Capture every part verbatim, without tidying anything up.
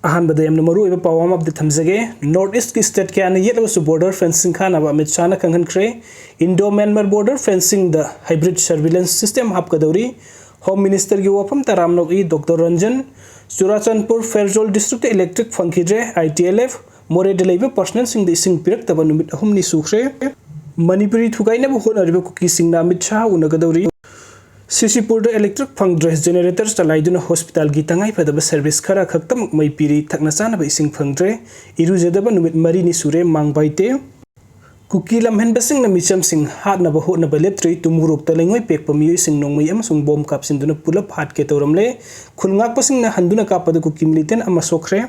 ꯑꯍꯥꯟꯕꯗ ꯌꯥꯝꯅ ꯃꯔꯨꯑꯣꯏꯕ ꯄꯥꯎ ꯑꯃ ꯑꯞꯗꯦꯠ ꯊꯝꯖꯒꯦ꯫ North East ꯀꯤ state ꯀꯌꯥꯅ ꯌꯦꯠꯂꯕꯁꯨ border fencing ꯈꯥꯅꯕ Amit ꯁꯥꯍꯅ ꯈꯪꯍꯟꯈ꯭ꯔꯦ꯫ Indo Myanmar border fencing ꯗ hybrid surveillance system ꯍꯥꯞꯀꯗꯧꯔꯤ꯫ Home Minister ꯒꯤ ꯋꯥꯐꯝ ꯇꯔꯥꯝꯅ ꯑꯣꯛꯏ ꯗꯣꯛꯇꯔ ꯔꯟꯖꯟ꯫ ꯆꯨꯔꯥꯆꯥꯟꯄꯨꯔ ꯐꯦꯔꯖꯣꯜ district ꯇ electric ꯐꯪꯈꯤꯗ꯭ꯔꯦ꯫ ITLF꯫ ꯃꯣꯔꯦꯗ ꯂꯩꯕ personnel ꯁꯤꯡꯗ ꯏꯁꯤꯡ ꯄꯤꯔꯛꯇꯕ ꯅꯨꯃꯤꯠ ꯑꯍꯨꯝꯅꯤ ꯁꯨꯈ꯭ꯔꯦ꯫ ꯃꯅꯤꯄꯨꯔꯤ ꯊꯨꯒꯥꯏꯅꯕ ꯍꯣꯠꯅꯔꯤꯕ ꯀꯨꯀꯤꯁꯤꯡꯅ ꯑꯃꯤꯠ ꯁꯥꯍ ꯎꯅꯒꯗꯧꯔꯤ꯫ ꯁꯤꯁꯤꯄꯨꯔꯗ electric ꯐꯪꯗ꯭ꯔꯦ꯫ Generator ꯆꯂꯥꯏꯗꯨꯅ hospital ꯒꯤ ꯇꯉꯥꯏꯐꯗꯕ service ꯈꯔ ꯈꯛꯇꯃꯛ ꯃꯩ ꯄꯤꯔꯤ꯫ ꯊꯛꯅ ꯆꯥꯅꯕ ꯏꯁꯤꯡ ꯐꯪꯗ꯭ꯔꯦ꯫ ꯏꯔꯨꯖꯗꯕ ꯅꯨꯃꯤꯠ ꯃꯔꯤꯅꯤ ꯁꯨꯔꯦ꯫ ꯃꯥꯡꯕꯥꯏꯇꯦ꯫ ꯀꯨꯀꯤ ꯂꯝꯍꯦꯟꯕꯁꯤꯡꯅ ꯃꯤꯆꯝꯁꯤꯡ ꯍꯥꯠꯅꯕ ꯍꯣꯠꯅꯕ ꯂꯦꯞꯇ꯭ꯔꯤ꯫ ꯇꯨꯃꯨꯔꯣꯛꯇ ꯂꯩꯉꯣꯏ ꯄꯦꯛꯄ ꯃꯤꯑꯣꯏꯁꯤꯡ ꯅꯣꯡꯃꯩ ꯑꯃꯁꯨꯡ ꯕꯣꯝ ꯀꯥꯞꯁꯤꯟꯗꯨꯅ ꯄꯨꯂꯞ ꯍꯥꯠꯀꯦ ꯇꯧꯔꯝꯂꯦ꯫ ꯈꯨꯜ ꯉꯥꯛꯄꯁꯤꯡꯅ ꯍꯟꯗꯨꯅ ꯀꯥꯞꯄꯗ ꯀꯨꯀꯤ militant ꯑꯃ ꯁꯣꯛꯈ꯭ꯔꯦ꯫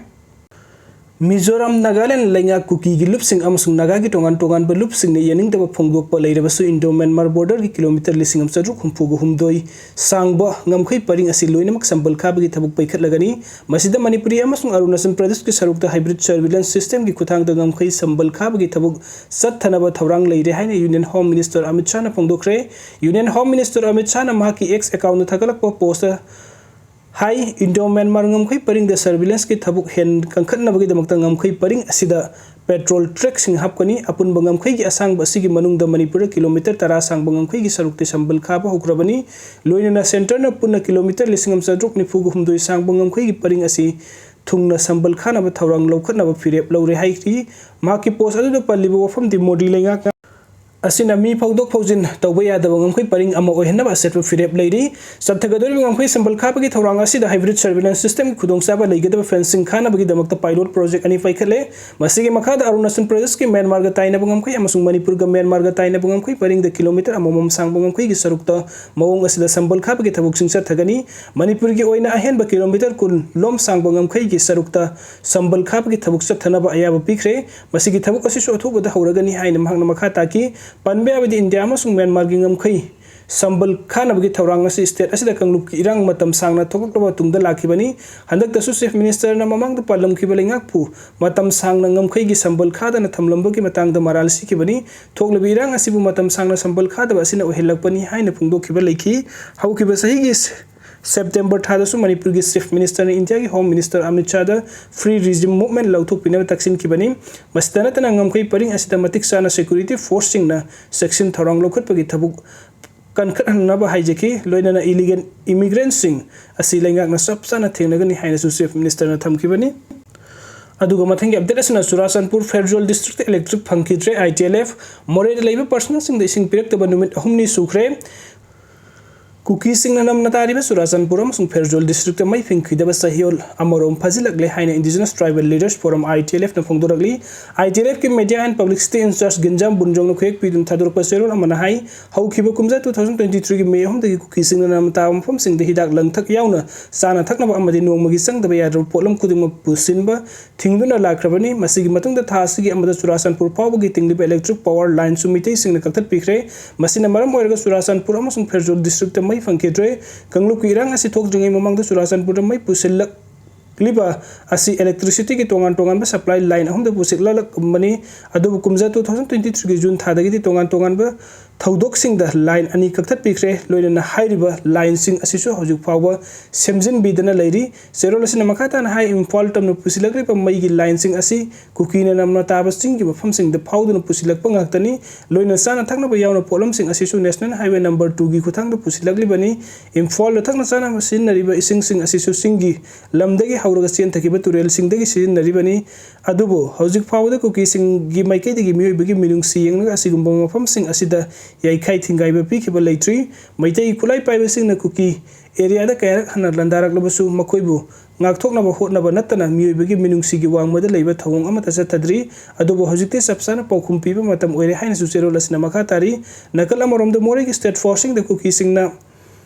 ꯃꯤꯖꯣꯔꯥꯝ, ꯅꯥꯒꯥꯂꯦꯟ ꯂꯩꯉꯥꯛ ꯀꯨꯀꯤꯒꯤ ꯂꯨꯞꯁꯤꯡ ꯑꯃꯁꯨꯡ ꯅꯥꯒꯥꯒꯤ ꯇꯣꯉꯥꯟ ꯇꯣꯉꯥꯟꯕ ꯂꯨꯞꯁꯤꯡꯅ ꯌꯥꯅꯤꯡꯗꯕ ꯐꯣꯡꯗꯣꯛꯄ ꯂꯩꯔꯕꯁꯨ, Indo Myanmar border ꯒꯤ kilometre ꯂꯤꯁꯤꯡ ꯑꯃ ꯆꯥꯇ꯭ꯔꯨꯛ ꯍꯨꯝꯐꯨꯒ ꯍꯨꯝꯗꯣꯏ ꯁꯥꯡꯕ ꯉꯝꯈꯩ ꯄꯔꯤꯡ ꯑꯁꯤ ꯂꯣꯏꯅꯃꯛ ꯁꯝꯕꯜ ꯈꯥꯕꯒꯤ ꯊꯕꯛ ꯄꯩꯈꯠꯂꯒꯅꯤ꯫ ꯃꯁꯤꯗ ꯃꯅꯤꯄꯨꯔꯤ ꯑꯃꯁꯨꯡ ꯑꯔꯨꯅꯥꯆꯜ ꯄ꯭ꯔꯗꯦꯁꯀꯤ ꯁꯔꯨꯛꯇ hybrid surveillance system ꯒꯤ ꯈꯨꯠꯊꯥꯡꯗ ꯉꯝꯈꯩ ꯁꯝꯕꯜ ꯈꯥꯕꯒꯤ ꯊꯕꯛ ꯆꯠꯊꯅꯕ ꯊꯧꯔꯥꯡ ꯂꯩꯔꯦ ꯍꯥꯏꯅ Union Home Minister Amit ꯁꯥꯍꯅ ꯐꯣꯡꯗꯣꯛꯈ꯭ꯔꯦ꯫ Union Home Minister Amit ꯁꯥꯍꯅ ꯃꯍꯥꯛꯀꯤ X account ꯇ ꯊꯥꯒꯠꯂꯛꯄ post ꯇ ꯍꯥꯏ, Indo Myanmar ꯉꯝꯈꯩ ꯄꯔꯤꯡꯗ surveillance ꯀꯤ ꯊꯕꯛ ꯍꯦꯟ ꯀꯟꯈꯠꯅꯕꯒꯤꯗꯃꯛꯇ ꯉꯝꯈꯩ ꯄꯔꯤꯡ ꯑꯁꯤꯗ patrol truck ꯁꯤꯡ ꯍꯥꯞꯀꯅꯤ꯫ ꯑꯄꯨꯟꯕ ꯉꯝꯈꯩꯒꯤ ꯑꯁꯥꯡꯕ ꯑꯁꯤꯒꯤ ꯃꯅꯨꯡꯗ ꯃꯅꯤꯄꯨꯔꯗ kilometre ꯇꯔꯥ ꯁꯥꯡꯕ ꯉꯝꯈꯩꯒꯤ ꯁꯔꯨꯛꯇꯤ ꯁꯝꯕꯜ ꯈꯥꯕ ꯍꯧꯈ꯭ꯔꯕꯅꯤ꯫ ꯂꯣꯏꯅꯅ centre ꯅ ꯄꯨꯟꯅ kilometre ꯂꯤꯁꯤꯡ ꯑꯃ ꯆꯥꯇ꯭ꯔꯨꯛ ꯅꯤꯐꯨꯒ ꯍꯨꯝꯗꯣꯏ ꯁꯥꯡꯕ ꯉꯝꯈꯩꯒꯤ ꯄꯔꯤꯡ ꯑꯁꯤ ꯊꯨꯡꯅ ꯁꯝꯕꯜ ꯈꯥꯅꯕ ꯊꯧꯔꯥꯡ ꯂꯧꯈꯠꯅꯕ ꯐꯤꯔꯦꯞ ꯂꯧꯔꯦ ꯍꯥꯏꯔꯤ꯫ ꯃꯍꯥꯛꯀꯤ post ꯑꯗꯨꯗ ꯄꯜꯂꯤꯕ ꯋꯥꯐꯝꯗꯤ ꯃꯣꯗꯤ ꯂꯩꯉꯥꯛꯅ ꯑꯁꯤꯅ ꯃꯤ ꯐꯥꯎꯗꯣꯛ ꯐꯥꯎꯖꯤꯟ ꯇꯧꯕ ꯌꯥꯗꯕ ꯉꯝꯈꯩ ꯄꯔꯤꯡ ꯑꯃ ꯑꯣꯏꯍꯟꯅꯕ ꯑꯆꯦꯠꯄ ꯐꯤꯔꯦꯞ ꯂꯩꯔꯤ꯫ ꯆꯠꯊꯒꯗꯧꯔꯤꯕ ꯉꯝꯈꯩ ꯁꯝꯕꯜ ꯈꯥꯕꯒꯤ ꯊꯧꯔꯥꯡ ꯑꯁꯤꯗ hybrid surveillance system ꯒꯤ ꯈꯨꯗꯣꯡꯆꯥꯕ ꯂꯩꯒꯗꯕ fencing ꯈꯥꯅꯕꯒꯤꯗꯃꯛꯇ pilot project ꯑꯅꯤ ꯄꯥꯏꯈꯠꯂꯦ꯫ ꯃꯁꯤꯒꯤ ꯃꯈꯥꯗ ꯑꯔꯨꯅꯥꯆꯜ ꯄ꯭ꯔꯗꯦꯁꯀꯤ ꯃ꯭ꯌꯥꯟꯃꯥꯔꯒ ꯇꯥꯏꯅꯕ ꯉꯝꯈꯩ ꯑꯃꯁꯨꯡ ꯃꯅꯤꯄꯨꯔꯒ ꯃ꯭ꯌꯥꯟꯃꯥꯔꯒ ꯇꯥꯏꯅꯕ ꯉꯝꯈꯩ ꯄꯔꯤꯡꯗ kilometre ꯑꯃꯃꯝ ꯁꯥꯡꯕ ꯉꯝꯈꯩꯒꯤ ꯁꯔꯨꯛꯇ ꯃꯑꯣꯡ ꯑꯁꯤꯗ ꯁꯝꯕꯜ ꯈꯥꯕꯒꯤ ꯊꯕꯛꯁꯤꯡ ꯆꯠꯊꯒꯅꯤ꯫ ꯃꯅꯤꯄꯨꯔꯒꯤ ꯑꯣꯏꯅ ꯑꯍꯦꯟꯕ kilometre ꯀꯨꯟ ꯂꯣꯝ ꯁꯥꯡꯕ ꯉꯝꯈꯩꯒꯤ ꯁꯔꯨꯛꯇ ꯁꯝꯕꯜ ꯈꯥꯕꯒꯤ ꯊꯕꯛ ꯆꯠꯊꯅꯕ ꯑꯌꯥꯕ ꯄꯤꯈ꯭ꯔꯦ꯫ ꯃꯁꯤꯒꯤ ꯊꯕꯛ ꯑꯁꯤꯁꯨ ꯑꯊꯨꯕꯗ ꯍꯧꯔꯒꯅꯤ ꯍꯥꯏꯅ ꯃꯍꯥꯛꯅ ꯃꯈꯥ ꯇꯥꯈꯤ꯫ ꯄꯟꯕ ꯌꯥꯕꯗꯤ, ꯏꯟꯗꯤꯌꯥ ꯑꯃꯁꯨꯡ ꯃ꯭ꯌꯥꯟꯃꯥꯔꯒꯤ ꯉꯝꯈꯩ ꯁꯝꯕꯜ ꯈꯥꯅꯕꯒꯤ ꯊꯧꯔꯥꯡ ꯑꯁꯤ state ꯑꯁꯤꯗ ꯀꯥꯡꯂꯨꯞꯀꯤ ꯏꯔꯥꯡ ꯃꯇꯝ ꯁꯥꯡꯅ ꯊꯣꯛꯂꯛꯂꯕ ꯃꯇꯨꯡꯗ ꯂꯥꯛꯈꯤꯕꯅꯤ꯫ ꯍꯟꯗꯛꯇꯁꯨ Chief Minister ꯅ ꯃꯃꯥꯡꯗ ꯄꯥꯜꯂꯝꯈꯤꯕ ꯂꯩꯉꯥꯛꯄꯨ ꯃꯇꯝ ꯁꯥꯡꯅ ꯉꯝꯈꯩꯒꯤ ꯁꯝꯕꯜ ꯈꯥꯗꯅ ꯊꯝꯂꯝꯕꯒꯤ ꯃꯇꯥꯡꯗ ꯃꯔꯥꯜ ꯁꯤꯈꯤꯕꯅꯤ꯫ ꯊꯣꯛꯂꯤꯕ ꯏꯔꯥꯡ ꯑꯁꯤꯕꯨ ꯃꯇꯝ ꯁꯥꯡꯅ ꯁꯝꯕꯜ ꯈꯥꯗꯕ ꯑꯁꯤꯅ ꯑꯣꯏꯍꯜꯂꯛꯄꯅꯤ ꯍꯥꯏꯅ ꯐꯣꯡꯗꯣꯛꯈꯤꯕ ꯂꯩꯈꯤ꯫ ꯍꯧꯈꯤꯕ ꯆꯍꯤꯒꯤ ꯁꯦꯞꯇꯦꯝꯕꯔ ꯊꯥꯗꯁꯨ ꯃꯅꯤꯄꯨꯔꯒꯤ ꯆꯤꯐ ꯃꯤꯅꯤꯁꯇꯔꯅ ꯏꯟꯗꯤꯌꯥꯒꯤ ꯍꯣꯝ ꯃꯤꯅꯤꯁꯇꯔ ꯑꯃꯤꯠ ꯁꯥꯍꯗ ꯐ꯭ꯔꯤ ꯔꯤꯖꯤꯝ ꯃꯨꯚꯃꯦꯟꯠ ꯂꯧꯊꯣꯛꯄꯤꯅꯕ ꯇꯛꯁꯤꯟꯈꯤꯕꯅꯤ꯫ ꯃꯁꯤꯗ ꯅꯠꯇꯅ ꯉꯝꯈꯩ ꯄꯔꯤꯡ ꯑꯁꯤꯗ ꯃꯇꯤꯛ ꯆꯥꯅ ꯁꯦꯀ꯭ꯌꯨꯔꯤꯇꯤ ꯐꯣꯔꯁꯁꯤꯡꯅ ꯆꯦꯛꯁꯤꯟ ꯊꯧꯔꯥꯡ ꯂꯧꯈꯠꯄꯒꯤ ꯊꯕꯛ ꯀꯟꯈꯠꯍꯟꯅꯕ ꯍꯥꯏꯖꯈꯤ꯫ ꯂꯣꯏꯅꯅ ꯏꯂꯤꯒꯦꯜ ꯏꯃꯤꯒ꯭ꯔꯦꯟꯠꯁꯤꯡ ꯑꯁꯤ ꯂꯩꯉꯥꯛꯅ ꯆꯞ ꯆꯥꯅ ꯊꯦꯡꯅꯒꯅꯤ ꯍꯥꯏꯅꯁꯨ ꯆꯤꯐ ꯃꯤꯅꯤꯁꯇꯔꯅ ꯊꯝꯈꯤꯕꯅꯤ꯫ ꯑꯗꯨꯒ ꯃꯊꯪꯒꯤ ꯑꯞꯗꯦꯠ ꯑꯁꯤꯅ ꯆꯨꯔꯥꯆꯥꯟꯄꯨꯔ ꯐꯦꯔꯖꯣꯜ ꯗꯤꯁꯇ꯭ꯔꯤꯛꯇ ꯏꯂꯦꯛꯇ꯭ꯔꯤꯛ ꯐꯪꯈꯤꯗ꯭ꯔꯦ꯫ ꯑꯥꯏ ꯇꯤ ꯑꯦꯜ ꯑꯦꯐ ꯃꯣꯔꯦꯗ ꯂꯩꯕ ꯄꯔꯁꯅꯦꯜꯁꯤꯡꯗ ꯏꯁꯤꯡ ꯄꯤꯔꯛꯇꯕ ꯅꯨꯃꯤꯠ ꯑꯍꯨꯝꯅꯤ ꯁꯨꯈ꯭ꯔꯦ꯫ ꯀꯨꯀꯤꯁꯤꯡꯅ ꯅꯝꯅ ꯇꯥꯔꯤꯕ ꯆꯨꯔꯥꯆꯥꯟꯄꯨꯔ ꯑꯃꯁꯨꯡ ꯐꯦꯔꯖꯣꯜ ꯗꯤꯁꯇ꯭ꯔꯤꯛꯇ ꯃꯩ ꯐꯪꯈꯤꯗꯕ ꯆꯌꯣꯜ ꯑꯃꯔꯣꯝ ꯐꯥꯖꯤꯜꯂꯛꯂꯦ ꯍꯥꯏꯅ Indigenous Tribal Leaders Forum, I T L F, ꯅ ꯐꯣꯡꯗꯣꯔꯛꯂꯤ꯫ I T L F ꯀꯤ Media and Publicity Incharge ꯒꯤꯟꯖꯥꯝ ꯕꯨꯟꯖꯣꯡꯅ ꯈꯨꯌꯦꯛ ꯄꯤꯗꯨꯅ ꯊꯥꯗꯣꯔꯛꯄ ꯆꯦꯔꯣꯜ ꯑꯃꯅ ꯍꯥꯏ, ꯍꯧꯈꯤꯕ ꯀꯨꯝꯖꯥ two thousand twenty three ꯒꯤ ꯃꯦ ꯑꯍꯨꯝꯗꯒꯤ ꯀꯨꯀꯤꯁꯤꯡꯅ ꯅꯝꯅ ꯇꯥꯕ ꯃꯐꯝꯁꯤꯡꯗ ꯍꯤꯗꯥꯛ ꯂꯥꯡꯊꯛ ꯌꯥꯎꯅ ꯆꯥꯅ ꯊꯛꯅꯕ ꯑꯃꯗꯤ ꯅꯣꯡꯃꯒꯤ ꯆꯪꯗꯕ ꯌꯥꯗ꯭ꯔꯕ ꯄꯣꯠꯂꯝ ꯈꯨꯗꯤꯡꯃꯛ ꯄꯨꯁꯤꯟꯕ ꯊꯤꯡꯗꯨꯅ ꯂꯥꯛꯈ꯭ꯔꯕꯅꯤ꯫ ꯃꯁꯤꯒꯤ ꯃꯇꯨꯡꯗ ꯊꯥ ꯑꯁꯤꯒꯤ ꯑꯃꯗ ꯆꯨꯔꯥꯆꯥꯟꯄꯨꯔ ꯐꯥꯎꯕꯒꯤ ꯇꯤꯡꯂꯤꯕ electric power lineꯁꯨ ꯃꯤꯇꯩꯁꯤꯡꯅ ꯀꯛꯊꯠꯄꯤꯈ꯭ꯔꯦ꯫ ꯃꯁꯤꯅ ꯃꯔꯝ ꯑꯣꯏꯔꯒ ꯆꯨꯔꯥꯆꯥꯟꯄꯨꯔ ꯑꯃꯁꯨꯡ ꯐꯦꯔꯖꯣꯜ ꯗꯤꯁꯇ꯭ꯔꯤꯛꯇ ꯃꯩ ꯐꯪꯈꯤꯗ꯭ꯔꯦ꯫ ꯀꯥꯡꯂꯨꯞꯀꯤ ꯏꯔꯥꯡ ꯑꯁꯤ ꯊꯣꯛꯇ꯭ꯔꯤꯉꯩ ꯃꯃꯥꯡꯗ ꯆꯨꯔꯥꯆꯥꯟꯄꯨꯔꯗ ꯃꯩ ꯄꯨꯁꯤꯜꯂꯛꯂꯤꯕ ꯑꯁꯤ electricity ꯒꯤ ꯇꯣꯉꯥꯟ ꯇꯣꯉꯥꯟꯕ supply line ꯑꯍꯨꯝꯗ ꯄꯨꯁꯤꯜꯂꯛꯂꯝꯕꯅꯤ꯫ ꯑꯗꯨꯕꯨ ꯀꯨꯝꯖꯥ two thousand twenty three ꯒꯤ ꯖꯨꯟ ꯊꯥꯗꯒꯤꯗꯤ ꯇꯣꯉꯥꯟ ꯇꯣꯉꯥꯟꯕ ꯊꯧꯗꯣꯛꯁꯤꯡꯗ line ꯑꯅꯤ ꯀꯛꯊꯠꯄꯤꯈ꯭ꯔꯦ꯫ ꯂꯣꯏꯅꯅ ꯍꯥꯏꯔꯤꯕ lineꯁꯤꯡ ꯑꯁꯤꯁꯨ ꯍꯧꯖꯤꯛ ꯐꯥꯎꯕ ꯁꯦꯝꯖꯤꯟꯕꯤꯗꯅ ꯂꯩꯔꯤ꯫ ꯆꯦꯔꯣꯜ ꯑꯁꯤꯅ ꯃꯈꯥ ꯇꯥꯅ ꯍꯥꯏ, ꯏꯝꯐꯥꯜ ꯇꯝꯅ ꯄꯨꯁꯤꯜꯂꯛꯂꯤꯕ ꯃꯩꯒꯤ lineꯁꯤꯡ ꯑꯁꯤ ꯀꯨꯀꯤꯅ ꯅꯝꯅ ꯇꯥꯕ ꯆꯤꯡꯒꯤ ꯃꯐꯝꯁꯤꯡꯗ ꯐꯥꯎꯗꯨꯅ ꯄꯨꯁꯤꯜꯂꯛꯄ ꯉꯥꯛꯇꯅꯤ꯫ ꯂꯣꯏꯅꯅ ꯆꯥꯅ ꯊꯛꯅꯕ ꯌꯥꯎꯅ ꯄꯣꯠꯂꯝꯁꯤꯡ ꯑꯁꯤꯁꯨ National Highway number two ꯒꯤ ꯈꯨꯠꯊꯥꯡꯗ ꯄꯨꯁꯤꯜꯂꯛꯂꯤꯕꯅꯤ꯫ ꯏꯝꯐꯥꯜꯗ ꯊꯛꯅ ꯆꯥꯅꯕ ꯁꯤꯖꯤꯟꯅꯔꯤꯕ ꯏꯁꯤꯡꯁꯤꯡ ꯑꯁꯤꯁꯨ ꯆꯤꯡꯒꯤ ꯂꯝꯗꯒꯤ ꯍꯧꯔꯒ ꯆꯦꯟꯊꯈꯤꯕ ꯇꯨꯔꯦꯜꯁꯤꯡꯗꯒꯤ ꯁꯤꯖꯤꯟꯅꯔꯤꯕꯅꯤ꯫ ꯑꯗꯨꯕꯨ ꯍꯧꯖꯤꯛ ꯐꯥꯎꯕꯗ ꯀꯨꯀꯤꯁꯤꯡꯒꯤ ꯃꯥꯏꯀꯩꯗꯒꯤ ꯃꯤꯑꯣꯏꯕꯒꯤ ꯃꯤꯅꯨꯡꯁꯤ ꯌꯦꯡꯂꯒ ꯑꯁꯤꯒꯨꯝꯕ ꯃꯐꯝꯁꯤꯡ ꯑꯁꯤꯗ ꯌꯩꯈꯥꯏ ꯊꯤꯡꯒꯥꯏꯕ ꯄꯤꯈꯤꯕ ꯂꯩꯇ꯭ꯔꯤ꯫ ꯃꯩꯇꯩ ꯈꯨꯠꯂꯥꯏ ꯄꯥꯏꯕꯁꯤꯡꯅ ꯀꯨꯀꯤ area ꯗ ꯀꯌꯥꯔꯛ ꯍꯟꯅ ꯂꯥꯟꯗꯥꯔꯛꯂꯕꯁꯨ ꯃꯈꯣꯏꯕꯨ ꯉꯥꯛꯊꯣꯛꯅꯕ ꯍꯣꯠꯅꯕ ꯅꯠꯇꯅ ꯃꯤꯑꯣꯏꯕꯒꯤ ꯃꯤꯅꯨꯡꯁꯤꯒꯤ ꯋꯥꯡꯃꯗ ꯂꯩꯕ ꯊꯧꯑꯣꯡ ꯑꯃꯠꯇ ꯆꯠꯊꯗ꯭ꯔꯤ꯫ ꯑꯗꯨꯕꯨ ꯍꯧꯖꯤꯛꯇꯤ ꯆꯞ ꯆꯥꯅ ꯄꯥꯎꯈꯨꯝ ꯄꯤꯕ ꯃꯇꯝ ꯑꯣꯏꯔꯦ ꯍꯥꯏꯅꯁꯨ ꯆꯦꯔꯣꯜ ꯑꯁꯤꯅ ꯃꯈꯥ ꯇꯥꯔꯤ꯫ ꯅꯥꯀꯜ ꯑꯃꯔꯣꯝꯗ ꯃꯣꯔꯦꯒꯤ state force ꯁꯤꯡꯗ ꯀꯨꯀꯤꯁꯤꯡꯅ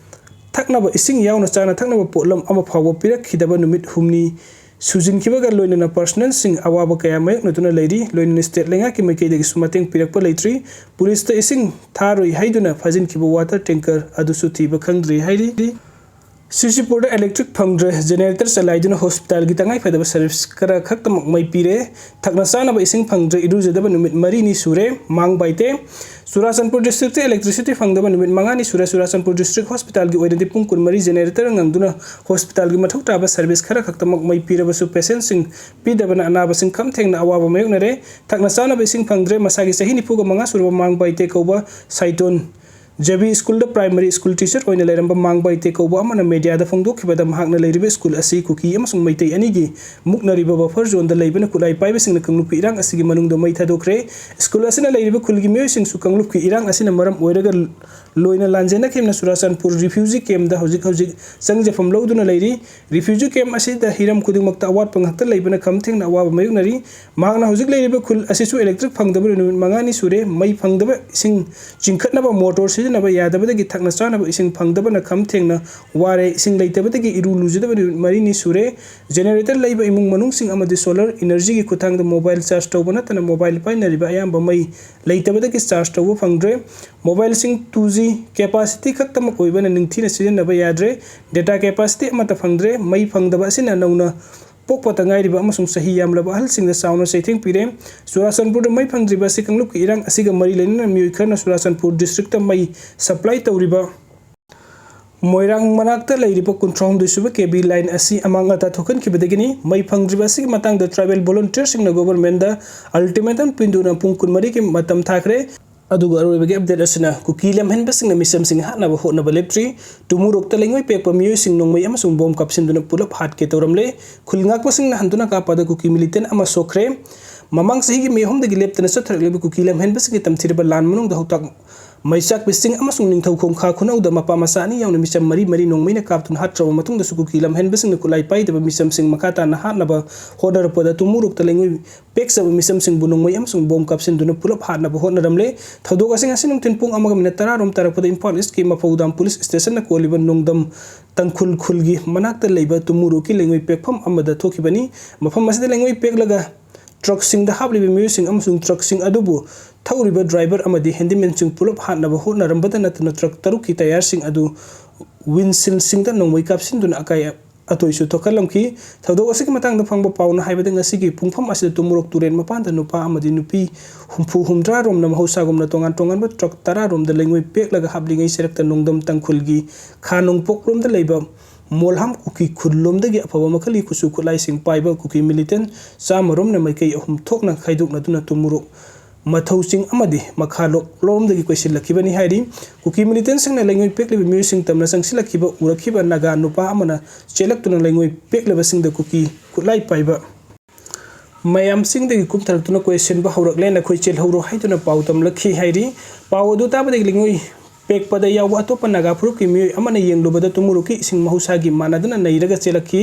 ꯊꯛꯅꯕ ꯏꯁꯤꯡ ꯌꯥꯎꯅ ꯆꯥꯅ ꯊꯛꯅꯕ ꯄꯣꯠꯂꯝ ꯑꯃ ꯐꯥꯎꯕ ꯄꯤꯔꯛꯈꯤꯗꯕ ꯅꯨꯃꯤꯠ ꯍꯨꯝꯅꯤ ꯁꯨꯖꯤꯟꯈꯤꯕꯒ ꯂꯣꯏꯅꯅ personnel ꯁꯤꯡ ꯑꯋꯥꯕ ꯀꯌꯥ ꯃꯥꯌꯣꯛꯅꯗꯨꯅ ꯂꯩꯔꯤ꯫ ꯂꯣꯏꯅꯅ state ꯂꯩꯉꯥꯛꯀꯤ ꯃꯥꯏꯀꯩꯗꯒꯤꯁꯨ ꯃꯇꯦꯡ ꯄꯤꯔꯛꯄ ꯂꯩꯇ꯭ꯔꯤ꯫ ꯄꯨꯂꯤꯁꯇ ꯏꯁꯤꯡ ꯊꯥꯔꯣꯏ ꯍꯥꯏꯗꯨꯅ ꯐꯥꯖꯤꯟꯈꯤꯕ water tanker ꯑꯗꯨꯁꯨ ꯊꯤꯕ ꯈꯪꯗ꯭ꯔꯤ ꯍꯥꯏꯔꯤ꯫ ꯁꯤꯁꯤꯄꯨꯔꯗ electric ꯐꯪꯗ꯭ꯔꯦ, generator ꯆꯂꯥꯏꯗꯨꯅ hospitalꯒꯤ ꯇꯉꯥꯏꯐꯗꯕ service ꯈꯔ ꯈꯛꯇꯃꯛ ꯃꯩ ꯄꯤꯔꯦ꯫ ꯊꯛꯅ ꯆꯥꯅꯕ ꯏꯁꯤꯡ ꯐꯪꯗ꯭ꯔꯦ, ꯏꯔꯨꯖꯗꯕ ꯅꯨꯃꯤꯠ ꯃꯔꯤꯅꯤ ꯁꯨꯔꯦ꯫ ꯃꯥꯡ ꯕꯥꯏꯇꯦ꯫ ꯆꯨꯔꯥꯆꯥꯟꯄꯨꯔ districtꯇ electricity ꯐꯪꯗꯕ ꯅꯨꯃꯤꯠ ꯃꯉꯥꯅꯤ ꯁꯨꯔꯦ꯫ ꯆꯨꯔꯥꯆꯥꯟꯄꯨꯔ district hospitalꯒꯤ ꯑꯣꯏꯅꯗꯤ ꯄꯨꯡ ꯀꯨꯟꯃꯔꯤ generator ꯉꯪꯗꯨꯅ hospitalꯒꯤ ꯃꯊꯧ ꯇꯥꯕ service ꯈꯔ ꯈꯛꯇꯃꯛ ꯃꯩ ꯄꯤꯔꯕꯁꯨ patientꯁꯤꯡ ꯄꯤꯗꯕꯅ ꯑꯅꯥꯕꯁꯤꯡ ꯈꯝ ꯊꯦꯡꯅ ꯑꯋꯥꯕ ꯃꯥꯌꯣꯛꯅꯔꯦ꯫ ꯊꯛꯅ ꯆꯥꯅꯕ ꯏꯁꯤꯡ ꯐꯪꯗ꯭ꯔꯦ꯫ ꯃꯁꯥꯒꯤ ꯆꯍꯤ ꯅꯤꯐꯨꯒ ꯃꯉꯥ ꯁꯨꯔꯕ ꯃꯥꯡ ꯕꯥꯏꯇꯦ ꯀꯧꯕ ꯁꯥꯏꯇꯣꯟ ꯖꯦꯕꯤ ꯁ꯭ꯀꯨꯜꯗ primary school teacher ꯑꯣꯏꯅ ꯂꯩꯔꯝꯕ ꯃꯥꯡ ꯕꯥꯏꯇꯦ ꯀꯧꯕ ꯑꯃꯅ mediaꯗ ꯐꯣꯡꯗꯣꯛꯈꯤꯕꯗ, ꯃꯍꯥꯛꯅ ꯂꯩꯔꯤꯕ ꯁ꯭ꯀꯨꯜ ꯑꯁꯤ ꯀꯨꯀꯤ ꯑꯃꯁꯨꯡ ꯃꯩꯇꯩ ꯑꯅꯤꯒꯤ ꯃꯨꯛꯅꯔꯤꯕ buffer zoneꯗ ꯂꯩꯕꯅ ꯈꯨꯠꯂꯥꯏ ꯄꯥꯏꯕꯁꯤꯡꯅ ꯀꯥꯡꯂꯨꯞꯀꯤ ꯏꯔꯥꯡ ꯑꯁꯤꯒꯤ ꯃꯅꯨꯡꯗ ꯃꯩ ꯊꯥꯗꯣꯛꯈ꯭ꯔꯦ꯫ ꯁ꯭ꯀꯨꯜ ꯑꯁꯤꯅ ꯂꯩꯔꯤꯕ ꯈꯨꯜꯒꯤ ꯃꯤꯑꯣꯏꯁꯤꯡꯁꯨ ꯀꯥꯡꯂꯨꯞꯀꯤ ꯏꯔꯥꯡ ꯑꯁꯤꯅ ꯃꯔꯝ ꯑꯣꯏꯔꯒ ꯂꯣꯏꯅ ꯂꯥꯟꯖꯦꯟꯅꯈꯤꯕꯅ ꯆꯨꯔꯥꯆꯥꯟꯄꯨꯔ refugee campꯗ ꯍꯧꯖꯤꯛ ꯍꯧꯖꯤꯛ ꯆꯪꯖꯐꯝ ꯂꯧꯗꯨꯅ ꯂꯩꯔꯤ꯫ Refugee camp ꯑꯁꯤꯗ ꯍꯤꯔꯝ ꯈꯨꯗꯤꯡꯃꯛꯇ ꯑꯋꯥꯠꯄ ꯉꯥꯛꯇ ꯂꯩꯕꯅ ꯈꯝ ꯊꯦꯡꯅ ꯑꯋꯥꯕ ꯃꯥꯌꯣꯛꯅꯔꯤ꯫ ꯃꯍꯥꯛꯅ ꯍꯧꯖꯤꯛ ꯂꯩꯔꯤꯕ ꯈꯨꯜ ꯑꯁꯤꯁꯨ electric ꯐꯪꯗꯕ ꯅꯨꯃꯤꯠ ꯃꯉꯥꯅꯤ ꯁꯨꯔꯦ꯫ ꯃꯩ ꯐꯪꯗꯕ, ꯏꯁꯤꯡ ꯆꯤꯡꯈꯠꯅꯕ motor ꯁꯤꯖꯤꯟꯅꯕ ꯌꯥꯗꯕꯗꯒꯤ ꯊꯛꯅ ꯆꯥꯅꯕ ꯏꯁꯤꯡ ꯐꯪꯗꯕꯅ ꯈꯝ ꯊꯦꯡꯅ ꯋꯥꯔꯦ꯫ ꯏꯁꯤꯡ ꯂꯩꯇꯕꯗꯒꯤ ꯏꯔꯨ ꯂꯨꯖꯗꯕ ꯅꯨꯃꯤꯠ ꯃꯔꯤꯅꯤ ꯁꯨꯔꯦ꯫ Generator ꯂꯩꯕ ꯏꯃꯨꯡ ꯃꯅꯨꯡꯁꯤꯡ ꯑꯃꯗꯤ solar energyꯒꯤ ꯈꯨꯠꯊꯥꯡꯗ mobile charge ꯇꯧꯕ ꯅꯠꯇꯅ mobile ꯄꯥꯏꯅꯔꯤꯕ ꯑꯌꯥꯝꯕ ꯃꯩ ꯂꯩꯇꯕꯗꯒꯤ charge ꯇꯧꯕ ꯐꯪꯗ꯭ꯔꯦ꯫ Mobileꯁꯤꯡ two G capacity ꯈꯛꯇꯃꯛ ꯑꯣꯏꯕꯅ ꯅꯤꯡꯊꯤꯅ ꯁꯤꯖꯤꯟꯅꯕ ꯌꯥꯗ꯭ꯔꯦ꯫ Data capacity ꯑꯃꯠꯇ ꯐꯪꯗ꯭ꯔꯦ꯫ ꯃꯩ ꯐꯪꯗꯕ ꯑꯁꯤꯅ ꯅꯧꯅ ꯄꯣꯛꯄꯇ ꯉꯥꯏꯔꯤꯕ ꯑꯃꯁꯨꯡ ꯆꯍꯤ ꯌꯥꯝꯂꯕ ꯑꯍꯜꯁꯤꯡꯗ ꯆꯥꯎꯅ ꯆꯩꯊꯦꯡ ꯄꯤꯔꯦ꯫ ꯆꯨꯔꯥꯆꯥꯟꯄꯨꯔꯗ ꯃꯩ ꯐꯪꯗ꯭ꯔꯤꯕ ꯑꯁꯤ ꯀꯥꯡꯂꯨꯞꯀꯤ ꯏꯔꯥꯡ ꯑꯁꯤꯒ ꯃꯔꯤ ꯂꯩꯅꯅ ꯃꯤꯑꯣꯏ ꯈꯔꯅ ꯆꯨꯔꯥꯆꯥꯟꯄꯨꯔ districtꯇ ꯃꯩ supply ꯇꯧꯔꯤꯕ ꯃꯣꯏꯔꯥꯡ ꯃꯅꯥꯛꯇ ꯂꯩꯔꯤꯕ ꯀꯨꯟꯊ꯭ꯔꯥꯍꯨꯝꯗꯣꯏ ꯁꯨꯕ ꯀꯦ ꯕꯤ line ꯑꯁꯤ ꯑꯃꯥꯡ ꯑꯇꯥ ꯊꯣꯛꯍꯟꯈꯤꯕꯗꯒꯤꯅꯤ꯫ ꯃꯩ ꯐꯪꯗ꯭ꯔꯤꯕ ꯑꯁꯤꯒꯤ ꯃꯇꯥꯡꯗ tribal volunteerꯁꯤꯡꯅ governmentꯗ ultimatum ꯄꯤꯗꯨꯅ ꯄꯨꯡ ꯀꯨꯟꯃꯔꯤꯒꯤ ꯃꯇꯝ ꯊꯥꯈ꯭ꯔꯦ꯫ ꯑꯗꯨꯒ ꯑꯔꯣꯏꯕꯒꯤ update ꯑꯁꯤꯅ ꯀꯨꯀꯤ ꯂꯝꯍꯦꯟꯕꯁꯤꯡꯅ ꯃꯤꯆꯝꯁꯤꯡ ꯍꯥꯠꯅꯕ ꯍꯣꯠꯅꯕ ꯂꯦꯞꯇ꯭ꯔꯤ꯫ ꯇꯨꯃꯨꯔꯣꯛꯇ ꯂꯩꯉꯣꯏ ꯄꯦꯛꯄ ꯃꯤꯑꯣꯏꯁꯤꯡ ꯅꯣꯡꯃꯩ ꯑꯃꯁꯨꯡ bomb ꯀꯥꯞꯁꯤꯟꯗꯨꯅ ꯄꯨꯂꯞ ꯍꯥꯠꯀꯦ ꯇꯧꯔꯝꯂꯦ꯫ ꯈꯨꯜ ꯉꯥꯛꯄꯁꯤꯡꯅ ꯍꯟꯗꯨꯅ ꯀꯥꯞꯄꯗ ꯀꯨꯀꯤ militant ꯑꯃ ꯁꯣꯛꯈ꯭ꯔꯦ꯫ ꯃꯃꯥꯡ ꯆꯍꯤꯒꯤ ꯃꯦ ꯑꯍꯨꯝꯗꯒꯤ ꯂꯦꯞꯇꯅ ꯆꯠꯊꯔꯛꯂꯤꯕ ꯀꯨꯀꯤ ꯂꯝꯍꯦꯟꯕꯁꯤꯡꯒꯤ ꯇꯝꯊꯤꯔꯕ ꯂꯥꯟ ꯃꯅꯨꯡꯗ ꯍꯧꯇꯥꯛ ꯃꯩꯆꯥꯛꯄꯤ ꯆꯤꯡ ꯑꯃꯁꯨꯡ ꯅꯤꯡꯊꯧꯈꯣꯡ ꯈꯥ ꯈꯨꯅꯧꯗ ꯃꯄꯥ ꯃꯆꯥ ꯑꯅꯤ ꯌꯥꯎꯅ ꯃꯤꯆꯝ ꯃꯔꯤ ꯃꯔꯤ ꯅꯣꯡꯃꯩꯅ ꯀꯥꯞꯇꯨꯅ ꯍꯥꯠꯈ꯭ꯔꯕ ꯃꯇꯨꯡꯗꯁꯨ ꯀꯨꯀꯤ ꯂꯝꯍꯦꯟꯕꯁꯤꯡꯅ ꯈꯨꯠꯂꯥꯏ ꯄꯥꯏꯗꯕ ꯃꯤꯆꯝꯁꯤꯡ ꯃꯈꯥ ꯇꯥꯅ ꯍꯥꯠꯅꯕ ꯍꯣꯠꯅꯔꯛꯄꯗ ꯇꯨꯃꯨꯔꯣꯛꯇ ꯂꯩꯉꯣꯏ ꯄꯦꯛꯆꯕ ꯃꯤꯆꯝꯁꯤꯡꯕꯨ ꯅꯣꯡꯃꯩ ꯑꯃꯁꯨꯡ bomb ꯀꯥꯞꯁꯤꯟꯗꯨꯅ ꯄꯨꯂꯞ ꯍꯥꯠꯅꯕ ꯍꯣꯠꯅꯔꯝꯂꯦ꯫ ꯊꯧꯗꯣꯛ ꯑꯁꯤ ꯉꯁꯤ ꯅꯨꯡꯊꯤꯜ ꯄꯨꯡ ꯑꯃꯒ minute ꯇꯔꯥ ꯔꯣꯝ ꯇꯥꯔꯛꯄꯗ ꯏꯝꯐꯥꯜ Eastꯀꯤ ꯃꯐꯧꯗꯥꯝ police stationꯅ ꯀꯣꯜꯂꯤꯕ ꯅꯣꯡꯗꯝ ꯇꯥꯡꯈꯨꯜ ꯈꯨꯜꯒꯤ ꯃꯅꯥꯛꯇ ꯂꯩꯕ ꯇꯨꯃꯨꯔꯣꯛꯀꯤ ꯂꯩꯉꯣꯏ ꯄꯦꯛꯐꯝ ꯑꯃꯗ ꯊꯣꯛꯈꯤꯕꯅꯤ꯫ ꯃꯐꯝ ꯑꯁꯤꯗ ꯂꯩꯉꯣꯏ ꯄꯦꯛꯂꯒ truckꯁꯤꯡꯗ ꯍꯥꯞꯂꯤꯕ ꯃꯤꯑꯣꯏꯁꯤꯡ ꯑꯃꯁꯨꯡ truckꯁꯤꯡ ꯑꯗꯨꯕꯨ ꯊꯧꯔꯤꯕ ꯗ꯭ꯔꯥꯏꯚꯔ ꯑꯃꯗꯤ ꯍꯦꯟꯗꯤꯃꯦꯟꯁꯤꯡ ꯄꯨꯂꯞ ꯍꯥꯠꯅꯕ ꯍꯣꯠꯅꯔꯝꯕꯗ ꯅꯠꯇꯅ ꯇ꯭ꯔꯛ ꯇꯔꯨꯛꯀꯤ ꯇꯌꯥꯔꯁꯤꯡ ꯑꯗꯨ ꯋꯤꯟꯁꯤꯜꯁꯤꯡꯗ ꯅꯣꯡꯃꯩ ꯀꯥꯞꯁꯤꯟꯗꯨꯅ ꯑꯀꯥꯏ ꯑꯇꯣꯏꯁꯨ ꯊꯣꯛꯍꯜꯂꯝꯈꯤ꯫ ꯊꯧꯗꯣꯛ ꯑꯁꯤꯒꯤ ꯃꯇꯥꯡꯗ ꯐꯪꯕ ꯄꯥꯎꯅ ꯍꯥꯏꯕꯗ, ꯉꯁꯤꯒꯤ ꯄꯨꯡꯐꯝ ꯑꯁꯤꯗ ꯇꯨꯃꯨꯔꯣꯛ ꯇꯨꯔꯦꯜ ꯃꯄꯥꯟꯗ ꯅꯨꯄꯥ ꯑꯃꯗꯤ ꯅꯨꯄꯤ ꯍꯨꯝꯐꯨ ꯍꯨꯝꯗ꯭ꯔꯥ ꯔꯣꯝꯅ ꯃꯍꯧꯁꯥꯒꯨꯝꯅ ꯇꯣꯉꯥꯟ ꯇꯣꯉꯥꯟꯕ ꯇ꯭ꯔꯛ ꯇꯔꯥ ꯔꯣꯝꯗ ꯂꯩꯉꯣꯏ ꯄꯦꯛꯂꯒ ꯍꯥꯞꯂꯤꯉꯩ ꯆꯩꯔꯛꯇ ꯅꯣꯡꯗꯝ ꯇꯥꯡꯈꯨꯜꯒꯤ ꯈꯥ ꯅꯣꯡꯄꯣꯛꯂꯣꯝꯗ ꯂꯩꯕ ꯃꯣꯜꯍꯥꯝ ꯀꯨꯀꯤ ꯈꯨꯜꯂꯣꯝꯗꯒꯤ ꯑꯐꯕ ꯃꯈꯜꯒꯤ ꯈꯨꯠꯁꯨ ꯈꯨꯠꯂꯥꯏꯁꯤꯡ ꯄꯥꯏꯕ ꯀꯨꯀꯤ ꯃꯤꯂꯤꯇꯦꯟ ꯆꯥꯝꯃ ꯔꯣꯝꯅ ꯃꯥꯏꯀꯩ ꯑꯍꯨꯝ ꯊꯣꯛꯅ ꯈꯥꯏꯗꯣꯛꯅꯗꯨꯅ ꯇꯨꯃꯨꯔꯣꯛ ꯃꯊꯧ ꯆꯤꯡ ꯑꯃꯗꯤ ꯃꯈꯥ ꯂꯣꯛꯂꯣꯝꯗꯒꯤ ꯀꯣꯏꯁꯤꯜꯂꯛꯈꯤꯕꯅꯤ ꯍꯥꯏꯔꯤ꯫ ꯀꯨꯀꯤ ꯃꯤꯂꯤꯇꯦꯟꯁꯤꯡꯅ ꯂꯩꯉꯣꯏ ꯄꯦꯛꯂꯤꯕ ꯃꯤꯑꯣꯏꯁꯤꯡ ꯇꯝꯅ ꯆꯪꯁꯤꯜꯂꯛꯈꯤꯕ ꯎꯔꯛꯈꯤꯕ ꯅꯥꯒꯥ ꯅꯨꯄꯥ ꯑꯃꯅ ꯆꯦꯜꯂꯛꯇꯨꯅ ꯂꯩꯉꯣꯏ ꯄꯦꯛꯂꯤꯕꯁꯤꯡꯗ ꯀꯨꯀꯤ ꯈꯨꯠꯂꯥꯏ ꯄꯥꯏꯕ ꯃꯌꯥꯝꯁꯤꯡꯗꯒꯤ ꯀꯨꯝꯊꯔꯛꯇꯨꯅ ꯀꯣꯏꯁꯤꯟꯕ ꯍꯧꯔꯛꯂꯦ, "ꯅꯈꯣꯏ ꯆꯦꯜꯍꯧꯔꯣ" ꯍꯥꯏꯗꯨꯅ ꯄꯥꯎ ꯇꯝꯂꯛꯈꯤ ꯍꯥꯏꯔꯤ꯫ ꯄꯥꯎ ꯑꯗꯨ ꯇꯥꯕꯗꯒꯤ ꯂꯩꯉꯣꯏ ꯄꯦꯛꯄꯗ ꯌꯥꯎꯕ ꯑꯇꯣꯞꯄ ꯅꯥꯒꯥ ꯐꯨꯔꯨꯞꯀꯤ ꯃꯤꯑꯣꯏ ꯑꯃꯅ ꯌꯦꯡꯂꯨꯕꯗ ꯇꯨꯃꯨꯔꯨꯛꯀꯤ ꯏꯁꯤꯡ ꯃꯍꯧꯁꯥꯒꯤ ꯃꯥꯟꯅꯗꯅ ꯅꯩꯔꯒ ꯆꯦꯜꯂꯛꯈꯤ꯫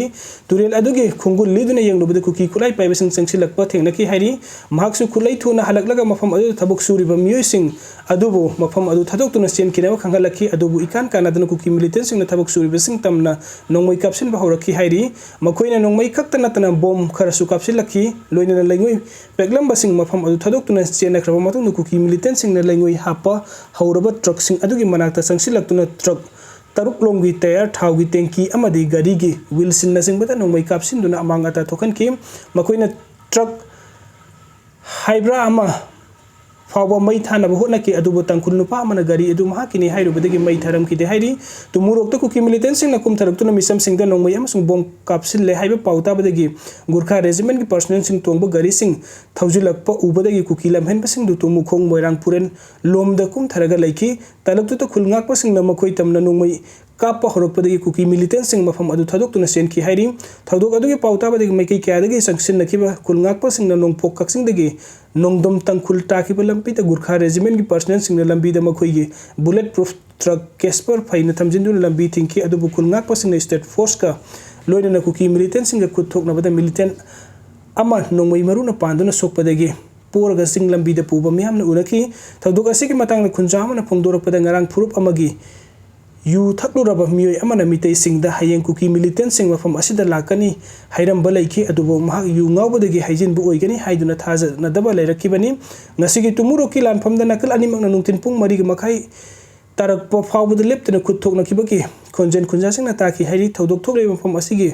ꯇꯨꯔꯦꯜ ꯑꯗꯨꯒꯤ ꯈꯣꯡꯒꯨꯜ ꯂꯤꯗꯨꯅ ꯌꯦꯡꯂꯨꯕꯗ ꯀꯨꯀꯤ ꯈꯨꯠꯂꯥꯏ ꯄꯥꯏꯕꯁꯤꯡ ꯆꯪꯁꯤꯜꯂꯛꯄ ꯊꯦꯡꯅꯈꯤ ꯍꯥꯏꯔꯤ꯫ ꯃꯍꯥꯛꯁꯨ ꯈꯨꯠꯂꯩ ꯊꯨꯅ ꯍꯜꯂꯛꯂꯒ ꯃꯐꯝ ꯑꯗꯨꯗ ꯊꯕꯛ ꯁꯨꯔꯤꯕ ꯃꯤꯑꯣꯏꯁꯤꯡ ꯑꯗꯨꯕꯨ ꯃꯐꯝ ꯑꯗꯨ ꯊꯥꯗꯣꯛꯇꯨꯅ ꯆꯦꯟꯈꯤꯅꯕ ꯈꯪꯍꯜꯂꯛꯈꯤ꯫ ꯑꯗꯨꯕꯨ ꯏꯀꯥꯟ ꯀꯥꯟꯅꯗꯅ ꯀꯨꯀꯤ ꯃꯤꯂꯤꯇꯦꯟꯁꯤꯡꯅ ꯊꯕꯛ ꯁꯨꯔꯤꯕꯁꯤꯡ ꯇꯝꯅ ꯅꯣꯡꯃꯩ ꯀꯥꯞꯁꯤꯟꯕ ꯍꯧꯔꯛꯈꯤ ꯍꯥꯏꯔꯤ꯫ ꯃꯈꯣꯏꯅ ꯅꯣꯡꯃꯩ ꯈꯛꯇ ꯅꯠꯇꯅ ꯕꯣꯝ ꯈꯔꯁꯨ ꯀꯥꯞꯁꯤꯜꯂꯛꯈꯤ꯫ ꯂꯣꯏꯅꯅ ꯂꯩꯉꯣꯏ ꯄꯦꯛꯂꯝꯕꯁꯤꯡ ꯃꯐꯝ ꯑꯗꯨ ꯊꯥꯗꯣꯛꯇꯨꯅ ꯆꯦꯟꯅꯈ꯭ꯔꯕ ꯃꯇꯨꯡꯗ ꯀꯨꯀꯤ ꯃꯤꯂꯤꯇꯦꯟꯁꯤꯡꯅ ꯂꯩꯉꯣꯏ ꯍꯥꯞꯄ ꯍꯧꯔꯕ ꯇ꯭ꯔꯛꯁꯤꯡ ꯑꯗꯨꯒꯤ ꯃꯅꯥꯛꯇ ꯆꯪꯁꯤꯜꯂꯛꯇꯨꯅ ꯇ꯭ꯔꯛ ꯇꯔꯨꯛꯂꯣꯝꯒꯤ ꯇꯌꯥꯔ, ꯊꯥꯎꯒꯤ ꯇꯦꯡꯀꯤ ꯑꯃꯗꯤ ꯒꯥꯔꯤꯒꯤ ꯋꯤꯜꯁꯤꯡꯅꯆꯤꯡꯕꯗ ꯅꯣꯡꯃꯩ ꯀꯥꯞꯁꯤꯟꯗꯨꯅ ꯑꯃꯥꯡ ꯑꯇꯥ ꯊꯣꯛꯍꯟꯈꯤ꯫ ꯃꯈꯣꯏꯅ ꯇ꯭ꯔꯛ ꯍꯥꯏꯕ꯭ꯔꯥ ꯑꯃ ꯐꯥꯎꯕ ꯃꯩ ꯊꯥꯅꯕ ꯍꯣꯠꯅꯈꯤ, ꯑꯗꯨꯕꯨ ꯇꯥꯡꯈꯨꯜ ꯅꯨꯄꯥ ꯑꯃꯅ ꯒꯥꯔꯤ ꯑꯗꯨ ꯃꯍꯥꯛꯀꯤꯅꯤ ꯍꯥꯏꯔꯨꯕꯗꯒꯤ ꯃꯩ ꯊꯥꯔꯝꯈꯤꯗꯦ ꯍꯥꯏꯔꯤ꯫ ꯇꯨꯃꯨꯔꯣꯛꯇ ꯀꯨꯀꯤ ꯃꯤꯂꯤꯇꯦꯟꯁꯤꯡꯅ ꯀꯨꯝꯊꯔꯛꯇꯨꯅ ꯃꯤꯆꯝꯁꯤꯡꯗ ꯅꯣꯡꯃꯩ ꯑꯃꯁꯨꯡ ꯕꯣꯝ ꯀꯥꯞꯁꯤꯜꯂꯦ ꯍꯥꯏꯕ ꯄꯥꯎ ꯇꯥꯕꯗꯒꯤ ꯒꯨꯔꯈꯥ ꯔꯦꯖꯤꯃꯦꯟꯒꯤ ꯄꯔꯁꯅꯦꯜꯁꯤꯡ ꯇꯣꯡꯕ ꯒꯥꯔꯤꯁꯤꯡ ꯊꯧꯖꯤꯜꯂꯛꯄ ꯎꯕꯗꯒꯤ ꯀꯨꯀꯤ ꯂꯝꯍꯦꯟꯕꯁꯤꯡꯗꯨ ꯇꯨꯃꯨꯈꯣꯡ ꯃꯣꯏꯔꯥꯡ ꯄꯨꯔꯦꯟ ꯂꯣꯝꯗ ꯀꯨꯝꯊꯔꯒ ꯂꯩꯈꯤ꯫ ꯇꯥꯂꯛꯇꯨꯗ ꯈꯨꯜ ꯉꯥꯛꯄꯁꯤꯡꯅ ꯃꯈꯣꯏ ꯇꯝꯅ ꯅꯣꯡꯃꯩ ꯀꯥꯞꯄ ꯍꯧꯔꯛꯄꯗꯒꯤ ꯀꯨꯀꯤ ꯃꯤꯂꯤꯇꯦꯟꯁꯤꯡ ꯃꯐꯝ ꯑꯗꯨ ꯊꯥꯗꯣꯛꯇꯨꯅ ꯆꯦꯟꯈꯤ ꯍꯥꯏꯔꯤ꯫ ꯊꯧꯗꯣꯛ ꯑꯗꯨꯒꯤ ꯄꯥꯎ ꯇꯥꯕꯗꯒꯤ ꯃꯥꯏꯀꯩ ꯀꯌꯥꯗꯒꯤ ꯆꯪꯁꯤꯟꯅꯈꯤꯕ ꯈꯨꯜ ꯉꯥꯛꯄꯁꯤꯡꯅ ꯅꯣꯡꯄꯣꯛ ꯀꯛꯆꯤꯡꯗꯒꯤ ꯅꯣꯡꯗꯝ ꯇꯥꯡꯈꯨꯜ ꯇꯥꯈꯤꯕ ꯂꯝꯕꯤꯗ ꯒꯨꯔꯈꯥ ꯔꯦꯖꯤꯃꯦꯟꯒꯤ ꯄꯔꯁꯅꯦꯜꯁꯤꯡꯅ ꯂꯝꯕꯤꯗ ꯃꯈꯣꯏꯒꯤ ꯕꯨꯂꯦꯠ ꯄ꯭ꯔꯨꯐ ꯇ꯭ꯔꯛ ꯀꯦꯁꯄꯔ ꯐꯩꯅ ꯊꯝꯖꯤꯟꯗꯨꯅ ꯂꯝꯕꯤ ꯊꯤꯡꯈꯤ꯫ ꯑꯗꯨꯕꯨ ꯈꯨꯜ ꯉꯥꯛꯄꯁꯤꯡꯅ ꯁ꯭ꯇꯦꯠ ꯐꯣꯔꯁꯀ ꯂꯣꯏꯅꯅ ꯀꯨꯀꯤ ꯃꯤꯂꯤꯇꯦꯟꯁꯤꯡꯒ ꯈꯨꯠ ꯊꯣꯛꯅꯕꯗ ꯃꯤꯂꯤꯇꯦꯟ ꯑꯃ ꯅꯣꯡꯃꯩ ꯃꯔꯨꯅ ꯄꯥꯟꯗꯨꯅ ꯁꯣꯛꯄꯗꯒꯤ ꯄꯣꯔꯒ ꯆꯤꯡ ꯂꯝꯕꯤꯗ ꯄꯨꯕ ꯃꯤꯌꯥꯝꯅ ꯎꯅꯈꯤ꯫ ꯊꯧꯗꯣꯛ ꯑꯁꯤꯒꯤ ꯃꯇꯥꯡꯗ ꯈꯨꯟꯖꯥ ꯑꯃꯅ ꯐꯣꯡꯗꯣꯔꯛꯄꯗ, ꯉꯔꯥꯡ ꯐꯨꯔꯨꯞ ꯑꯃꯒꯤ ꯌꯨ ꯊꯛꯂꯨꯔꯕ ꯃꯤꯑꯣꯏ ꯑꯃꯅ ꯃꯤꯇꯩꯁꯤꯡꯗ ꯍꯌꯦꯡ ꯀꯨꯀꯤ ꯃꯤꯂꯤꯇꯦꯟꯁꯤꯡ ꯃꯐꯝ ꯑꯁꯤꯗ ꯂꯥꯛꯀꯅꯤ ꯍꯥꯏꯔꯝꯕ ꯂꯩꯈꯤ, ꯑꯗꯨꯕꯨ ꯃꯍꯥꯛ ꯌꯨ ꯉꯥꯎꯕꯗꯒꯤ ꯍꯩꯖꯤꯟꯕ ꯑꯣꯏꯒꯅꯤ ꯍꯥꯏꯗꯨꯅ ꯊꯥꯖꯅꯗꯕ ꯂꯩꯔꯛꯈꯤꯕꯅꯤ꯫ ꯉꯁꯤꯒꯤ ꯇꯨꯃꯨꯔꯣꯛꯀꯤ ꯂꯥꯟꯐꯝꯗ ꯅꯥꯀꯜ ꯑꯅꯤꯃꯛꯅ ꯅꯨꯡꯊꯤꯜ ꯄꯨꯡ ꯃꯔꯤꯒ ꯃꯈꯥꯏ ꯇꯥꯔꯛꯄ ꯐꯥꯎꯕꯗ ꯂꯦꯞꯇꯅ ꯈꯨꯠ ꯊꯣꯛꯅꯈꯤꯕꯒꯤ ꯈꯣꯟꯖꯦꯜ ꯈꯨꯟꯖꯥꯁꯤꯡꯅ ꯇꯥꯈꯤ ꯍꯥꯏꯔꯤ꯫ ꯊꯧꯗꯣꯛ ꯊꯣꯛꯂꯤꯕ ꯃꯐꯝ ꯑꯁꯤꯒꯤ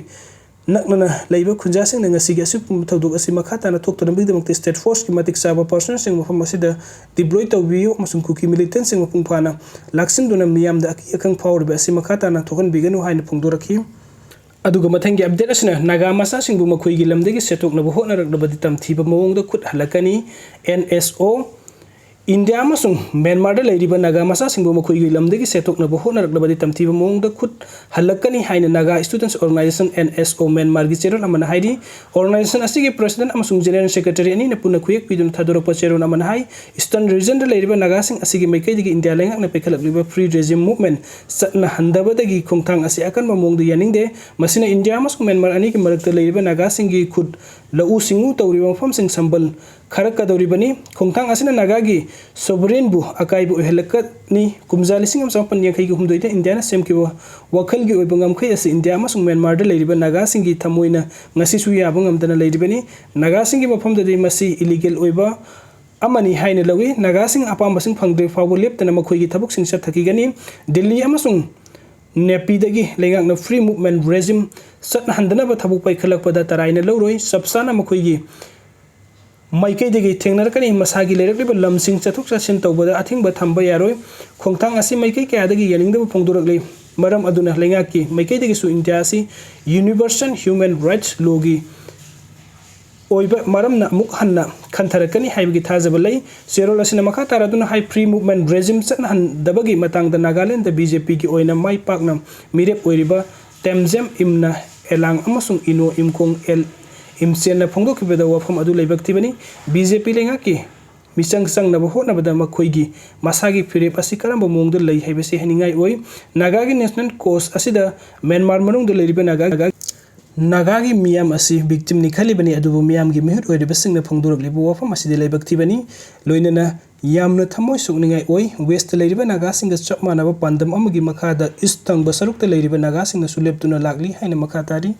ꯅꯛꯅꯅ ꯂꯩꯕ ꯈꯨꯟꯖꯥꯁꯤꯡꯅ ꯉꯁꯤꯒꯤ ꯑꯁꯤꯒꯨꯝꯕ ꯊꯧꯗꯣꯛ ꯑꯁꯤ ꯃꯈꯥ ꯇꯥꯅ ꯊꯣꯛꯇꯅꯕꯒꯤꯗꯃꯛꯇ state forceꯀꯤ ꯃꯇꯤꯛ ꯆꯥꯕ personnelꯁꯤꯡ ꯃꯐꯝ ꯑꯁꯤꯗ deploy ꯇꯧꯕꯤꯌꯨ ꯑꯃꯁꯨꯡ ꯀꯨꯀꯤ ꯃꯤꯂꯤꯇꯦꯟꯁꯤꯡ ꯃꯄꯨꯡ ꯐꯥꯅ ꯂꯥꯛꯁꯤꯟꯗꯨꯅ ꯃꯤꯌꯥꯝꯗ ꯑꯀꯤ ꯑꯈꯪ ꯐꯥꯎꯔꯤꯕ ꯑꯁꯤ ꯃꯈꯥ ꯇꯥꯅ ꯊꯣꯛꯍꯟꯕꯤꯒꯅꯨ ꯍꯥꯏꯅ ꯐꯣꯡꯗꯣꯔꯛꯈꯤ꯫ ꯑꯗꯨꯒ ꯃꯊꯪꯒꯤ update ꯑꯁꯤꯅ ꯅꯥꯒꯥ ꯃꯆꯥꯁꯤꯡꯕꯨ ꯃꯈꯣꯏꯒꯤ ꯂꯝꯗꯒꯤ ꯁꯦꯠꯇꯣꯛꯅꯕ ꯍꯣꯠꯅꯔꯛꯂꯕꯗꯤ ꯇꯝꯊꯤꯕ ꯃꯑꯣꯡꯗ ꯈꯨꯠ ꯍꯜꯂꯛꯀꯅꯤ꯫ NSO ꯏꯟꯗꯤꯌꯥ ꯑꯃꯁꯨꯡ ꯃ꯭ꯌꯥꯟꯃꯥꯔꯗ ꯂꯩꯔꯤꯕ ꯅꯥꯒꯥ ꯃꯆꯥꯁꯤꯡꯕꯨ ꯃꯈꯣꯏꯒꯤ ꯂꯝꯗꯒꯤ ꯁꯦꯠꯇꯣꯛꯅꯕ ꯍꯣꯠꯅꯔꯛꯂꯕꯗꯤ ꯇꯝꯊꯤꯕ ꯃꯑꯣꯡꯗ ꯈꯨꯠ ꯍꯜꯂꯛꯀꯅꯤ ꯍꯥꯏꯅ ꯅꯥꯒꯥ Students Organisation, NSO, ꯃ꯭ꯌꯥꯟꯃꯥꯔꯒꯤ ꯆꯦꯔꯣꯜ ꯑꯃꯅ ꯍꯥꯏꯔꯤ꯫ Organisation ꯑꯁꯤꯒꯤ president ꯑꯃꯁꯨꯡ general secretary ꯑꯅꯤꯅ ꯄꯨꯟꯅ ꯈꯨꯌꯦꯛ ꯄꯤꯗꯨꯅ ꯊꯥꯗꯣꯔꯛꯄ ꯆꯦꯔꯣꯜ ꯑꯃꯅ ꯍꯥꯏ, Eastern regionꯗ ꯂꯩꯔꯤꯕ ꯅꯥꯒꯥꯁꯤꯡ ꯑꯁꯤꯒꯤ ꯃꯥꯏꯀꯩꯗꯒꯤ ꯏꯟꯗꯤꯌꯥ ꯂꯩꯉꯥꯛꯅ ꯄꯥꯏꯈꯠꯂꯛꯂꯤꯕ Free Regime Movement ꯆꯠꯅꯍꯟꯗꯕꯗꯒꯤ ꯈꯣꯡꯊꯥꯡ ꯑꯁꯤ ꯑꯀꯟꯕ ꯃꯑꯣꯡꯗ ꯌꯥꯅꯤꯡꯗꯦ꯫ ꯃꯁꯤꯅ ꯏꯟꯗꯤꯌꯥ ꯑꯃꯁꯨꯡ ꯃ꯭ꯌꯥꯟꯃꯥꯔ ꯑꯅꯤꯒꯤ ꯃꯔꯛꯇ ꯂꯩꯔꯤꯕ ꯅꯥꯒꯥꯁꯤꯡꯒꯤ ꯈꯨꯠ ꯂꯧꯎ ꯁꯤꯡꯎ ꯇꯧꯔꯤꯕ ꯃꯐꯝꯁꯤꯡ ꯁꯝꯕꯜ ꯈꯔꯀꯗꯧꯔꯤꯕꯅꯤ꯫ ꯈꯣꯡꯊꯥꯡ ꯑꯁꯤꯅ ꯅꯥꯒꯥꯒꯤ sovereignꯕꯨ ꯑꯀꯥꯏꯕ ꯑꯣꯏꯍꯜꯂꯛꯀꯅꯤ꯫ ꯀꯨꯝꯖꯥ ꯂꯤꯁꯤꯡ ꯑꯃ ꯆꯃꯥꯄꯟ ꯌꯥꯡꯈꯩꯒ ꯍꯨꯝꯗꯣꯏꯗ ꯏꯟꯗꯤꯌꯥꯅ ꯁꯦꯝꯈꯤꯕ ꯋꯥꯈꯜꯒꯤ ꯑꯣꯏꯕ ꯉꯝꯈꯩ ꯑꯁꯤ ꯏꯟꯗꯤꯌꯥ ꯑꯃꯁꯨꯡ ꯃ꯭ꯌꯥꯟꯃꯥꯔꯗ ꯂꯩꯔꯤꯕ ꯅꯥꯒꯥꯁꯤꯡꯒꯤ ꯊꯃꯣꯏꯅ ꯉꯁꯤꯁꯨ ꯌꯥꯕ ꯉꯝꯗꯅ ꯂꯩꯔꯤꯕꯅꯤ꯫ ꯅꯥꯒꯥꯁꯤꯡꯒꯤ ꯃꯐꯝꯗꯗꯤ ꯃꯁꯤ illegal ꯑꯣꯏꯕ ꯑꯃꯅꯤ ꯍꯥꯏꯅ ꯂꯧꯏ꯫ ꯅꯥꯒꯥꯁꯤꯡ ꯑꯄꯥꯝꯕꯁꯤꯡ ꯐꯪꯗ꯭ꯔꯤꯕ ꯐꯥꯎꯕ ꯂꯦꯞꯇꯅ ꯃꯈꯣꯏꯒꯤ ꯊꯕꯛꯁꯤꯡ ꯆꯠꯊꯈꯤꯒꯅꯤ꯫ ꯗꯤꯜꯂꯤ ꯑꯃꯁꯨꯡ ꯅꯦꯄꯤꯗꯒꯤ ꯂꯩꯉꯥꯛꯅ Free Movement Regime ꯆꯠꯅꯍꯟꯗꯅꯕ ꯊꯕꯛ ꯄꯥꯏꯈꯠꯂꯛꯄꯗ ꯇꯔꯥꯏꯅ ꯂꯧꯔꯣꯏ꯫ ꯆꯞ ꯆꯥꯅ ꯃꯈꯣꯏꯒꯤ ꯃꯥꯏꯀꯩꯗꯒꯤ ꯊꯦꯡꯅꯔꯛꯀꯅꯤ꯫ ꯃꯁꯥꯒꯤ ꯂꯩꯔꯛꯂꯤꯕ ꯂꯝꯁꯤꯡ ꯆꯠꯊꯣꯛ ꯆꯠꯁꯤꯟ ꯇꯧꯕꯗ ꯑꯊꯤꯡꯕ ꯊꯝꯕ ꯌꯥꯔꯣꯏ꯫ ꯈꯣꯡꯊꯥꯡ ꯑꯁꯤ ꯃꯥꯏꯀꯩ ꯀꯌꯥꯗꯒꯤ ꯌꯥꯅꯤꯡꯗꯕ ꯐꯣꯡꯗꯣꯔꯛꯂꯤ꯫ ꯃꯔꯝ ꯑꯗꯨꯅ ꯂꯩꯉꯥꯛꯀꯤ ꯃꯥꯏꯀꯩꯗꯒꯤꯁꯨ ꯏꯟꯗꯤꯌꯥ ꯑꯁꯤ Universal Human Rights Lawꯒꯤ ꯑꯣꯏꯕ ꯃꯔꯝꯅ ꯑꯃꯨꯛ ꯍꯟꯅ ꯈꯟꯊꯔꯛꯀꯅꯤ ꯍꯥꯏꯕꯒꯤ ꯊꯥꯖꯕ ꯂꯩ꯫ ꯆꯦꯔꯣꯜ ꯑꯁꯤꯅ ꯃꯈꯥ ꯇꯥꯔꯗꯨꯅ ꯍꯥꯏ, Free Movement Regime ꯆꯠꯅꯍꯟꯗꯕꯒꯤ ꯃꯇꯥꯡꯗ ꯅꯥꯒꯥꯂꯦꯟꯗ BJPꯒꯤ ꯑꯣꯏꯅ ꯃꯥꯏ ꯄꯥꯛꯅ ꯃꯤꯔꯦꯞ ꯑꯣꯏꯔꯤꯕ ꯇꯦꯝꯖꯦꯝ ꯏꯝꯅ ꯑꯦꯂꯥꯡ ꯑꯃꯁꯨꯡ ꯏꯅꯣ ꯏꯝꯈꯣꯡ ꯑꯦꯜ ꯏꯝꯆꯦꯟꯅ ꯐꯣꯡꯗꯣꯛꯈꯤꯕꯗ ꯋꯥꯐꯝ ꯑꯗꯨ ꯂꯩꯕꯛꯊꯤꯕꯅꯤ꯫ BJP ꯂꯩꯉꯥꯛꯀꯤ ꯃꯤꯆꯪ ꯆꯪꯅꯕ ꯍꯣꯠꯅꯕꯗ ꯃꯈꯣꯏꯒꯤ ꯃꯁꯥꯒꯤ ꯐꯤꯔꯦꯞ ꯑꯁꯤ ꯀꯔꯝꯕ ꯃꯑꯣꯡꯗ ꯂꯩ ꯍꯥꯏꯕꯁꯤ ꯍꯥꯏꯅꯤꯡꯉꯥꯏ ꯑꯣꯏ꯫ ꯅꯥꯒꯥꯒꯤ National Cause ꯑꯁꯤꯗ ꯃ꯭ꯌꯥꯟꯃꯥꯔ ꯃꯅꯨꯡꯗ ꯂꯩꯔꯤꯕ ꯅꯥꯒꯥ ꯅꯥꯒꯥꯒꯤ ꯃꯤꯌꯥꯝ ꯑꯁꯤ victimꯅꯤ ꯈꯜꯂꯤꯕꯅꯤ, ꯑꯗꯨꯕꯨ ꯃꯤꯌꯥꯝꯒꯤ ꯃꯤꯍꯨꯠ ꯑꯣꯏꯔꯤꯕꯁꯤꯡꯅ ꯐꯣꯡꯗꯣꯔꯛꯂꯤꯕ ꯋꯥꯐꯝ ꯑꯁꯤꯗꯤ ꯂꯥꯏꯕꯛ ꯊꯤꯕꯅꯤ꯫ ꯂꯣꯏꯅꯅ ꯌꯥꯝꯅ ꯊꯃꯣꯏ ꯁꯣꯛꯅꯤꯡꯉꯥꯏ ꯑꯣꯏ꯫ Westꯇ ꯂꯩꯔꯤꯕ ꯅꯥꯒꯥꯁꯤꯡꯒ ꯆꯞ ꯃꯥꯟꯅꯕ ꯄꯥꯟꯗꯝ ꯑꯃꯒꯤ ꯃꯈꯥꯗ East ꯊꯪꯕ ꯁꯔꯨꯛꯇ ꯂꯩꯔꯤꯕ ꯅꯥꯒꯥꯁꯤꯡꯅꯁꯨ ꯂꯦꯞꯇꯨꯅ ꯂꯥꯛꯂꯤ ꯍꯥꯏꯅ ꯃꯈꯥ ꯇꯥꯔꯤ꯫